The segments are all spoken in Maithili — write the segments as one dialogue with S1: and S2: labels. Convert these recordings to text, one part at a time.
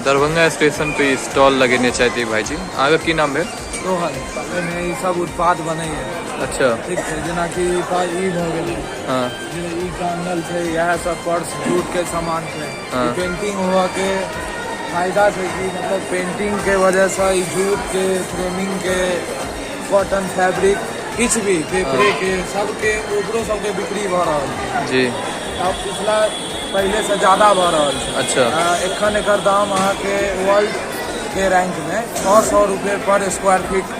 S1: दरभंगा स्टेशन पे स्टॉल लगेने छथि ई भाईजी। अहाँके की नाम भेल?
S2: रोहन। एहिमे ई सब उत्पाद बनैया।
S1: अच्छा।
S2: ठीक छै, जेनाकि ई भऽ गेलै। जे ई टांगल छै, इएह सब पर्स जूट के सामान छै। ई पेंटिंग हुअ के फायदा छै कि मतलब पेंटिंग के वजह से ई जूट के, फ्रेमिंग के, कॉटन फैब्रिक, किछु भी पेपरे के, सबके, ओकरो सबके बिक्री भऽ रहल छै। आब पिछला पहिले से ज्यादा भऽ रहल छै। एखन एकर दाम अहाँके वर्ल्ड के रैंक में 600 रुपए पर स्क्वायर फीट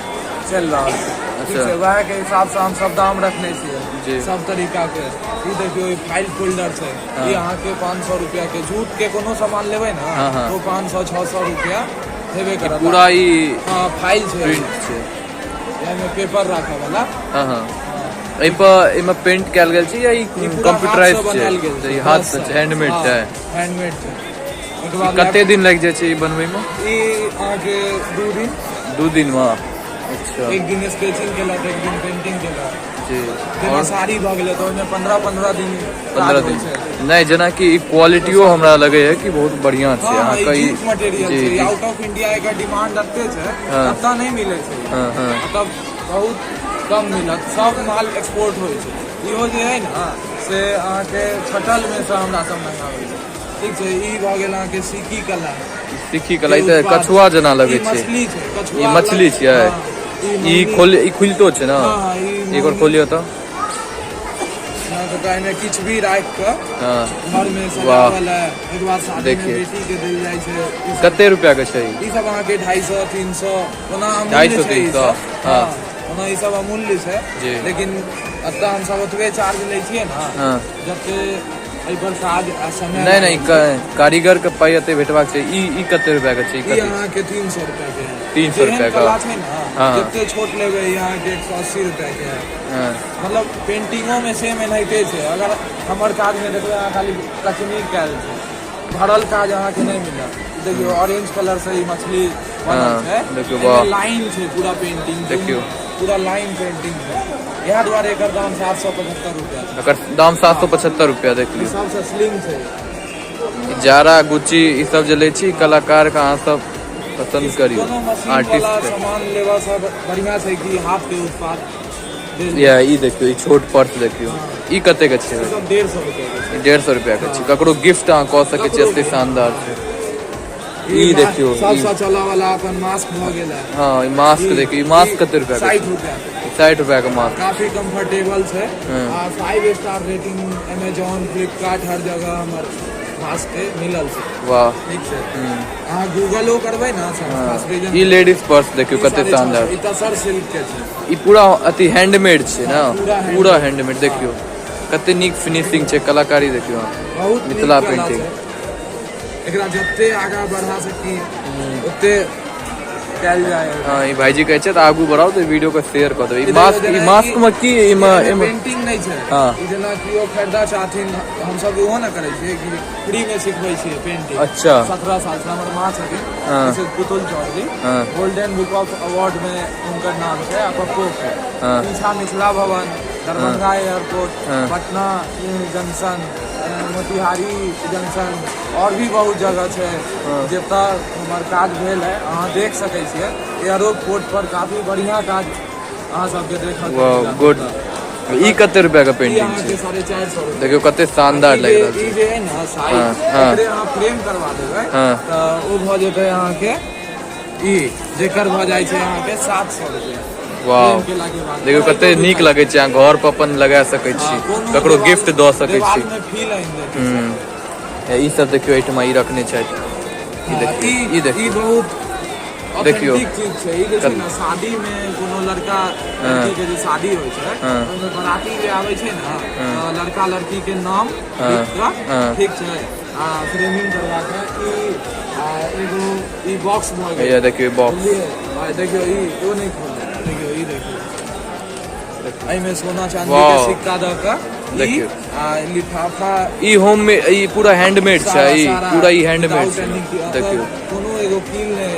S2: चलि रहल छै। ठीक छै, वएह के हिसाब से हम सब दाम रखने छियै। सब तरीका के। ई देखियौ, ई फाइल फोल्डर छै। ई अहाँके 500 रुपया के। जूट के कोनो सामान लेबै ने,
S1: हाँ, हाँ।
S2: तो 500 600 रुपया हेबे करत।
S1: पूरा ई
S2: हँ, फाइल छै।
S1: प्रिंट छै।
S2: एहिमे पेपर राखऽ वाला।
S1: हँ हँ एहि पर, एहिमे पेंट कयल गेल छै या ई
S2: ई पूरा हाथ
S1: कंप्यूटराइज
S2: से
S1: छै?
S2: बनायल गेल छै।
S1: ई हाथ से
S2: ब्रश
S1: छै, हैंडमेड
S2: हाँ,
S1: छै।
S2: हैंडमेड छै। ओहिके बाद
S1: कते दिन लागि जाइ छै ई बनबै मे?
S2: ई अहाँके 2 दिन।
S1: 2 दिन मे? अच्छा।
S2: एक दिन स्केचिंग केलक, एक दिन पेंटिंग केलक। जेना
S1: और
S2: साड़ी भऽ गेलै तऽ ओहिमे 15-15 दिन
S1: 15
S2: काज होइ
S1: दिन
S2: छै।
S1: नहि, जेनाकि ई क्वालिटियो हमरा लगैया कि बहुत बढ़िया छै।
S2: हँ,
S1: अहाँके
S2: ई
S1: ई
S2: जूट मटेरियल छै। Out of India acre demand एते छै, एतऽ नहि मिलै छै।
S1: हँ हँ
S2: मतलब बहुत कम मिलत। सब माल एक्सपोर्ट होइ छै। इहो जे है ने, से अहाँके छटल मे से हमरा सब मंगाबै छै। ठीक छै, ई भऽ गेल अहाँके सिकी कला।
S1: सिक्की कला। ई तऽ
S2: उत्पाद।
S1: कछुआ जेना लगै
S2: ई
S1: छै।
S2: मछली छै, कछुआ।
S1: ई मछली छियै?
S2: हँ,
S1: ई
S2: मँगनी।
S1: खोल, ई खुलितो छै ने?
S2: हँ, ई
S1: एक बार
S2: मँगनी।
S1: खोलियौ तऽ।
S2: अहाँके तऽ एहिमे किछु भी राखि कऽ घर मे सजावल है। ओहिके बाद शादी मे
S1: देखिए।
S2: बेटी के देल जाइ छै ई सब।
S1: कते रुपया के छै ई?
S2: ई सब अहाँके 250, 300, ओना अमूल्य
S1: 250,
S2: छै ई
S1: 300।
S2: सब। हँ, ओना ई सब अमूल्य छै। लेकिन एतऽ हमसब ओतबे चार्ज लै छियै ने, जते एहि पर काज आ समय
S1: नहि नहि
S2: लागल छै।
S1: कारीगर के पाइ एते भेटबाक छै। ई ई कते रुपया के छै? ई
S2: ई
S1: कते?
S2: अहाँके 300 रुपया के है।
S1: 300
S2: जेहन
S1: रुपया के।
S2: कला छै ने, जते छोट लेबै, ई अहाँके 180 रुपया के है। मतलब पेंटिंगो में सेम एनाहिते छै। अगर हमर काज में देखबै अहाँ, खाली कचनी कयल छै, भरल काज अहाँके नहि मिलत। ई देखियौ, ऑरेंज कलर से ई मछली बनल छै।
S1: देखियौ,
S2: एहिमे लाइन छै पूरा पेंटिंग।
S1: देखियौ।
S2: पूरा लाइन पेंटिंग छै। इएह दुआरे एकर दाम 775 रुपया छै।
S1: एकर दाम 775 रुपया, देख
S2: ई
S1: लियौ।
S2: सबसँ स्लिम छै।
S1: जारा, गुच्ची, ई सब जे लै छी, कलाकार के अहाँ सब पसंद करियौ।
S2: कोनो मशीन वाला
S1: आर्टिस्ट के।
S2: सामान लेबा से बढ़िया छै कि हाथ के उत्पाद देल।
S1: या ई देखियौ, ई छोट पर्स देखियौ, ई कते के छै?
S2: ई सब 150 रुपया के छै।
S1: ई 150 रुपया के छै। ककरो गिफ्ट अहाँ कऽ सकै छी, एते शानदार छै। ई देखियौ,
S2: सबसँ चलऽ वाला अपन मास्क भऽ गेल है।
S1: हँ, ई मास्क देखियौ। ई मास्क कते रुपया के?
S2: 60 रुपया के।
S1: 60 रुपया के मास्क।
S2: काफी कंफर्टेबल छै आ 5 स्टार रेटिंग अमेजोन, फ्लिपकार्ट, हर जगह हमर मास्क के मिलल छै। ठीक छै, अहाँ गूगलो करबै ने, संस्था सृजन।
S1: ई लेडीज पर्स देखियौ, कते शानदार।
S2: ई तसर सिल्क के छै।
S1: ई पूरा अथी हैंडमेड छै ने?
S2: पूरा handmade।
S1: पूरा हैंडमेड। देखियौ, कते नीक फिनिशिंग छै, कलाकारी देखियौ अहाँ।
S2: बहुत नीक
S1: मिथिला
S2: कला
S1: पेंटिंग।
S2: छै। एकरा जते आगाँ बढ़ा सकी, ओते कयल जाय।
S1: हँ, ई भाईजी कहै छै तऽ आगू बढ़ाउ तऽ वीडियो के शेयर कऽ देबै। ई मास्क, ई मास्क मे की एहिमे एहिमे
S2: पेंटिंग नहि छै। ई जेना केओ खरीदा चाहथिन, हमसब ओहो ने करै छियै कि फ्री मे सिखबै छियै पेंटिंग। 17 साल से हमर माँ छथिन, Mrs Putul Chaudhary. Golden book of award में हुनकर नाम छै आ पप्पो के। पीछा मिथिला भवन, Darbhanga airport, Patna junction, Motihari junction और भी बहुत जगह छै जतऽ हमर काज भेल है। अहाँ देख सकै छियै, एयरपोर्ट पर काफी बढ़िया काज अहाँ सबके देखऽ के
S1: वाह।
S2: मिलत।
S1: गुड। ई कते रुपया के
S2: ई
S1: पेंटिंग
S2: अहाँके
S1: छै?
S2: 450 रुपया।
S1: देखियौ, कते शानदार
S2: ई
S1: लागि
S2: जे
S1: रहल
S2: ई
S1: छै।
S2: जे है ने साइज,
S1: हाँ, हाँ।
S2: एकरे अहाँ फ्रेम करवा देबै तऽ ओ भऽ जेतै अहाँके, ई जेकर भऽ जाइ छै अहाँके 700 रुपया। फ्रेम केला के बाद।
S1: देखियौ, कते नीक लगै छै। अहाँ घर पर अपन लगा सकै छी,
S2: हाँ, कोनो
S1: ककरो गिफ्ट दऽ सकै
S2: देवाल
S1: छी।
S2: मे फील आनि देतै।
S1: ई सब देखियौ, एहिठमा ई रखने छथि। ई देखियौ, ई
S2: ई
S1: देखियौ।
S2: बहुत
S1: देखियौ।
S2: ऑथेंटिक चीज छै। ई जे छै ने, शादी मे कोनो लड़का लड़की के जे शादी होइ छै, ओहिमे बराती जे आबै छै ने, तऽ लड़का लड़की के नाम लिख कऽ, ठीक छै, आ फ्रेमिंग करवा के ई आ एगो ई बॉक्स भऽ गेल।
S1: हैया देखियौ बॉक्स।
S2: बुझलियै? आ देखियौ, ई ओ नहि खोल, देखियौ, ई देखियौ, एहिमे सोना चांदी के सिक्का दऽ कऽ ई
S1: देखियौ।
S2: आ लिफाफा।
S1: ई होम में ई पूरा हैंडमेड छै।
S2: सारा
S1: ई
S2: सारा
S1: पूरा ई हैंडमेड
S2: without
S1: छै।
S2: any, मतलब
S1: देखियौ।
S2: कोनो एगो कील नहि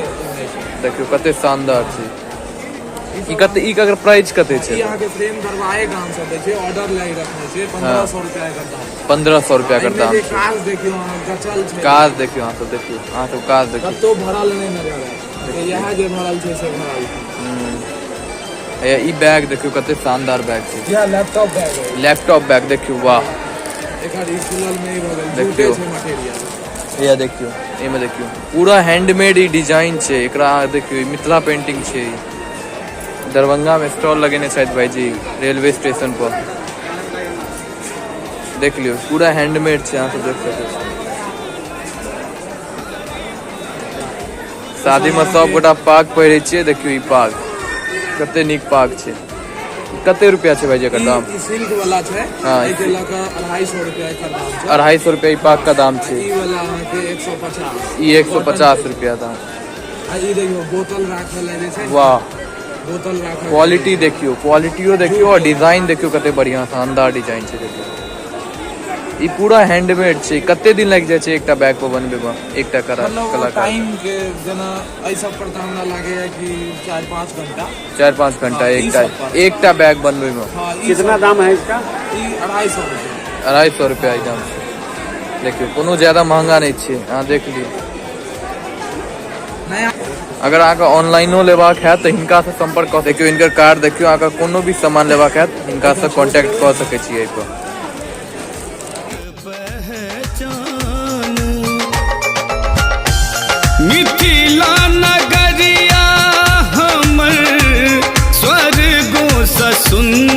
S2: छै।
S1: देखियौ, कते शानदार छै। ई कते, ई के प्राइस कते छै?
S2: ई अहाँके फ्रेम करवाए के हम सब दै छियै, ऑर्डर लए रखने छियै। 1500 रुपया एकर दाम।
S1: 1500 रुपया एकर दाम।
S2: एहिमे जे काज देखियौ अहाँ, गचल छै।
S1: काज देखियौ अहाँ सब, देखियौ अहाँ सब, काज देखियौ।
S2: कतौ भरल नहि नजर आयत, इएह जे भरल छै से भरल छै।
S1: हैया ई बैग देखियौ, कते शानदार बैग छै।
S2: इएह लैपटॉप बैग है।
S1: लैपटॉप बैग देखियौ, वाह।
S2: एकर ई खुलल नहि भऽ गेल।
S1: देखियौ।
S2: जूटे छै मटेरियल।
S1: हैया देखियौ, एहिमे देखियौ, पूरा हैंडमेड ई डिजाइन छै। एकरा अहाँ देखियौ, ई मिथिला पेंटिंग छै। ई दरभंगा में स्टॉल लगेने छथि भाईजी रेलवे स्टेशन पर। देख लियौ, पूरा हैंडमेड छै, अहाँ सब देख सकै छी। शादी में सब गोटा पाग पहिरे छियै। देखियौ, ई पाग कते नीक पाग छै। कते रुपया छै भाईजी एकर दाम?
S2: ई सिल्क वाला छै। एहिके लऽ कऽ 250 रुपया एकर दाम छै।
S1: 250 रुपया ई पाग का दाम छै।
S2: ई वाला अहाँके 150।
S1: ई 150 रुपया दाम।
S2: आ ई देखियौ, बोतल राखल है जे छै।
S1: वाह।
S2: बोतल राखल।
S1: क्वालिटी देखियौ, क्वालिटियो देखियौ और डिजाइन देखियौ, कते बढ़िया शानदार डिजाइन छै। देखियौ, ई पूरा हैंडमेड छै। कते दिन लागि जाइ छै एकटा बैग पर बनबै मे एकटा कला
S2: मतलब
S1: कलाकार?
S2: टाइम के जेना एहि सब पर तऽ हमरा लागैया कि 4-5 घंटा।
S1: 4-5 घंटा?
S2: हाँ, ई
S1: एकटा
S2: सब पर।
S1: एकटा बैग बनबै मे?
S2: हाँ, ई
S3: कितना
S2: सब-
S3: दाम है इसका?
S2: ई 250 रुपया।
S1: 250 रुपया ई दाम छै। देखियौ, कोनो ज्यादा महंगा नहि छै, अहाँ देख लियौ।
S2: नया।
S1: अगर अहाँके ऑनलाइनो लेबाक हैत तऽ हिनकासँ सम्पर्क कऽ देखियौ। हिनकर कार्ड देखियौ। अहाँके कोनो भी सामान लेबाक हैत, हिनकासँ कॉन्टैक्ट कऽ सकै छी एहिपर।
S4: पहचान मिथिला नगरिया हमर स्वर्गो सँ सुन्दर।